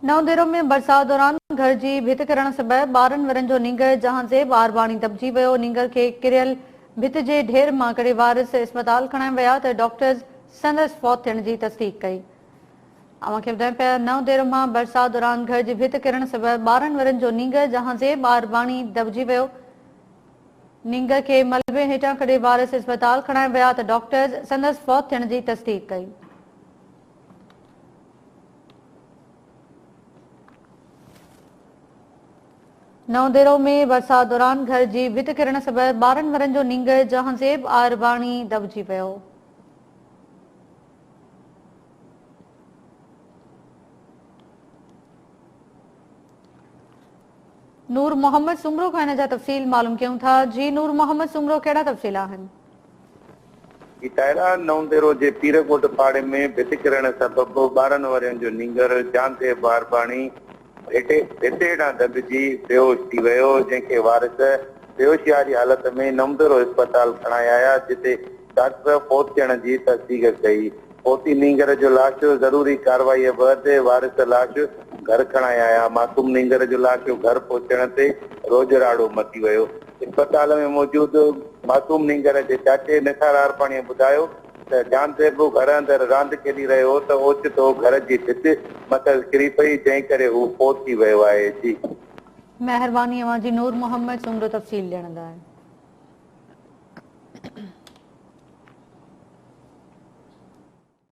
نئون ديرو ۾ برسات دوران گهر جي ڀت ڪرڻ سبب 12 ورهين جو نينگر جهانزيب آرباڻي دٻجي ويو، نينگر کي ڪريل ڀت جي ڍير مان ڪڍي وارث اسپتال کڻائي ويا ته ڊاڪٽرز سندس فوت ٿيڻ جي تصديق ڪئي. اوهان کي ٻڌايون پيا نئون ديرو مان برسات دوران گهر جي ڀت ڪرڻ سبب 12 ورهين جو نينگر جهانزيب آرباڻي دٻجي ويو، نينگر کي ملبي هيٺان ڪڍي وارث اسپتال کڻائي ويا ته ڊاڪٽرز سندس فوت ٿيڻ جي تصديق ڪئي. نئون ديرو ۾ برسات دوران گهر جي ڀت ڪرڻ سبب 12 ورهين جو نينگر جهانزيب آرباڻي دٻجي ويو. نور محمد سومرو کان ان جا تفصيل معلوم ڪيون ٿا. جي نور محمد سومرو ڪهڙا تفصيل آهن؟ جي طاهره، نئون ديرو جي پير ڳوٺ پاڙي ۾ ڀت ڪرڻ سبب 12 ورهين جو نينگر جانزيب آرباڻي ڀت هيٺان دٻجي بيهوش ٿي ويو، جنهن کي وارث بيهوشي واري حالت ۾ نئون ديرو اسپتال کڻائي آيا، جتي ڊاڪٽر فوت ٿيڻ جي تصديق ڪئي. فوتي نينگر جو لاش ضروري ڪارروائيء بعد وارث لاش گهر کڻائي آيا. معصوم نينگر جو لاش گهر پهچڻ تي روڄ راڙو مچي ويو. اسپتال ۾ موجود معصوم نينگر جي چاچي نثار عارفاڻيء ٻڌايو ته جانزيب گهر اندر راند کيڏي رهيو هو ته اوچتو گهر جي ڀت مٿس ڪري پئي، جنهن ڪري هو فوت ٿي ويو آهي. جي. مهرباني اوهان جي نور محمد سومرو تفصيل ڏيڻ لاء.